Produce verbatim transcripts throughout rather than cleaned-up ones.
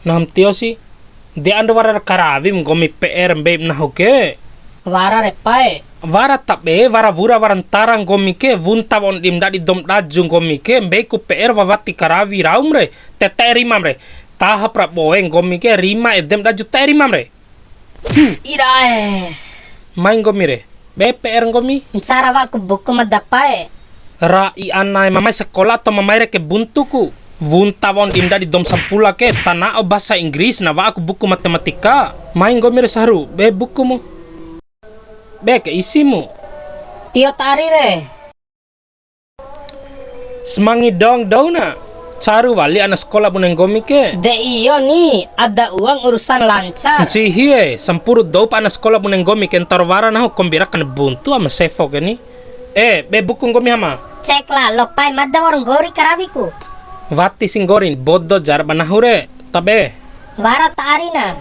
Naham tio si. De ando wara ra karawim nggomi P R mbeim nahu ke. Wara re pae. Wara ta be, wara wura wara ntara nggomi ke, wunta wa'un dim ndadi dom daju nggomi ke, mbeiku P R wawati karawi raum re, tete rimam re. Tahap ra boe nggomi ke, rima edem daju te rimam re. Hmm. Irae. Mai nggomi re. Be P R nggomi. Ncara wa'aku buku ma dapae. Ra'i anae, mamai sakola atau mamai reke buntuku. Wunta wa'un dim ndadi dom sampula ke, tana'o bahasa Inggris, na wa'aku buku matematika. Mai nggomi re Sahru, be bukumu. Be ke isimu. Tio ta ari re. Semangi dong dou na. Caru wali ana sekola bune nggomi ke. De iyo ni, ada uang urusan lancar. Ncihi e, sampuru dou pa ana sekola bune nggomi ke, ntau ra wara nahu kombi ra kane buntu ama sefo ke ni. Eh, be buku nggomi Hama. Cek lalo pae, mada wa'ur nggori karawiku. Wati si nggori, bodo jar ba nahu re, ta be. Wara ta ari na.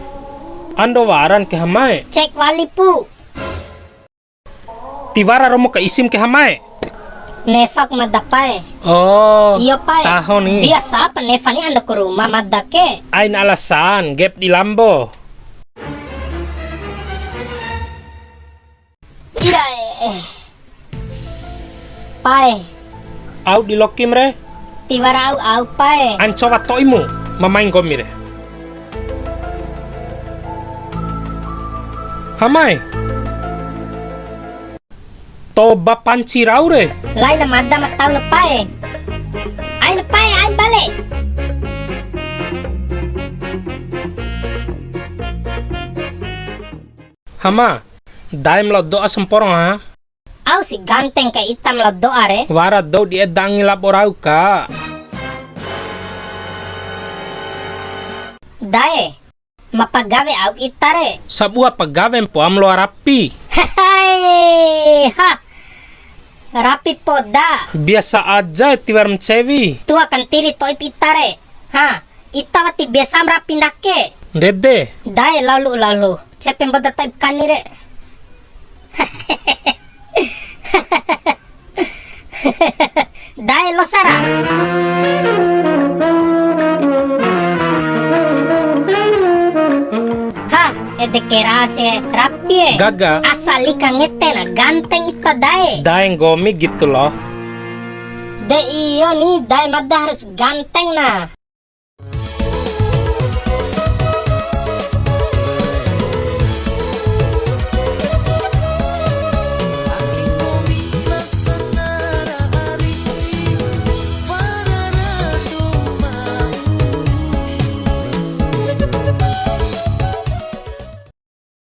Ando waran ke Hama e. Cek wali pu. Tiwara romo ka isim ke Hama e. Nefak mada pae. Oh, iyo pae. Taho ni. Biasa pa nefa ni ando ke ruma mada ke. Ain alasan, gap di lambo. Irae. Pae. Au di lokim re. Tiwara au, au pae. Ancowa to'imu, mamai nggomi re. Hama e. Toba panci rau re. Laina mada ma tau na pae. Ain pae, ain bale. Hama, daem lao do'a samporong ha. Au si ganteng kai itam lao do'a re. Wara dou di eda angi labo rau ka. Dae, ma pagawe auk ita re. Sabua pagawe mpoam loa rapi. Hehe, ha. Rapi poda. Biasa aja tiwar ma ncewi. Tua kantiri to'ip ita re. Ha, ita wati biasa ma rapi ndake. Ndede. Dae lalu lalu. Cepe mboda to'ip kani re. Dae losa ra. Ha, ede kera se rapi e. Gaga. Asali kangete na ganteng ita dae. Dae nggomi gitu loh. De iyo ni, dae mada harus ganteng na.